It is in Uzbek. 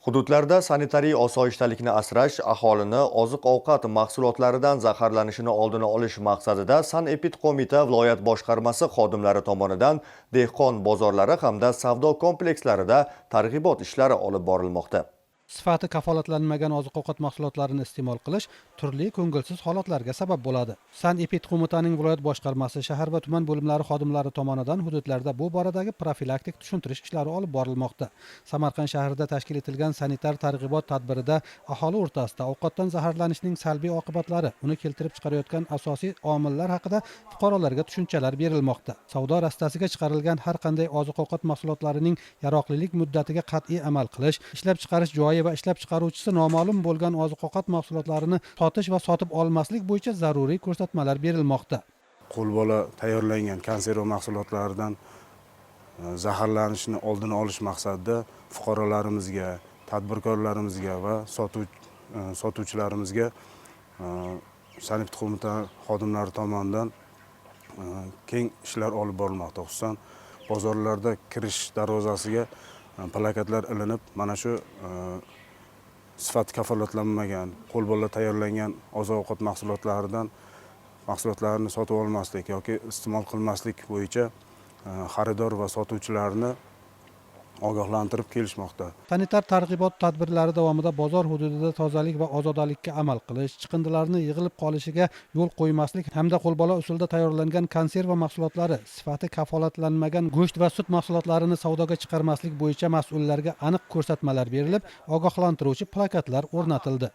Hududlarda sanitariy osoyishtalikni asrash, aholini oziq-ovqat mahsulotlaridan zaharlanishini oldini olish maqsadida Sanepidqo'mita viloyat boshqarmasi xodimlari tomonidan dehqon bozorlari hamda savdo komplekslarida targ'ibot ishlari olib borilmoqda. Sifati kafolatlanmagan oziq-ovqat mahsulotlarini iste'mol qilish turli ko'ngilsiz holatlarga sabab bo'ladi. Sanepidqo'mitaning viloyat boshqarmasi, shahar va tuman bo'limlari xodimlari tomonidan hududlarda bu boradagi profilaktik tushuntirish ishlari olib borilmoqda. Samarqand shahrida tashkil etilgan sanitar targ'ibot tadbirida aholi o'rtasida ovqatdan zaharlanishning salbiy oqibatlari, uni keltirib chiqarayotgan asosiy omillar haqida fuqarolarga tushunchalar berilmoqda. Savdo rastasiga chiqarilgan har qanday oziq-ovqat mahsulotlarining yaroqlilik muddatiga qat'iy amal qilish, ishlab chiqarish joyi va ishlab chiqaruvchisi noma'lum bo'lgan oziq-ovqat mahsulotlarini sotish va sotib olmaslik bo'yicha zaruriy ko'rsatmalar berilmoqda. Qo'lbola tayyorlangan konserva mahsulotlaridan zaharlanishni oldini olish maqsadida fuqarolarimizga, tadbirkorlarimizga va sotuvchilarimizga sanepidqo'mita xodimlari tomonidan keng ishlar olib borilmoqda. Xususan, bozorlarda kirish darvozasiga plakatlar ilinib, mana shu sifati kafolatlanmagan, qo'lbola tayyorlangan oziq ovqat mahsulotlaridan mahsulotlarni sotib olmaslik yoki iste'mol qilmaslik bo'yicha xaridor va sotuvchilarni ogohlantirib kelishmoqda. Sanitar targ'ibot tadbirlari davomida bozor hududida tozalik va ozodalikka amal qilish, chiqindilarni yig'ilib qolishiga yo'l qo'ymaslik hamda qo'lbola usulda tayyorlangan konserva mahsulotlari, sifati kafolatlanmagan go'sht va sut mahsulotlarini savdoga chiqarmaslik bo'yicha mas'ullarga aniq ko'rsatmalar berilib, ogohlantiruvchi plakatlar o'rnatildi.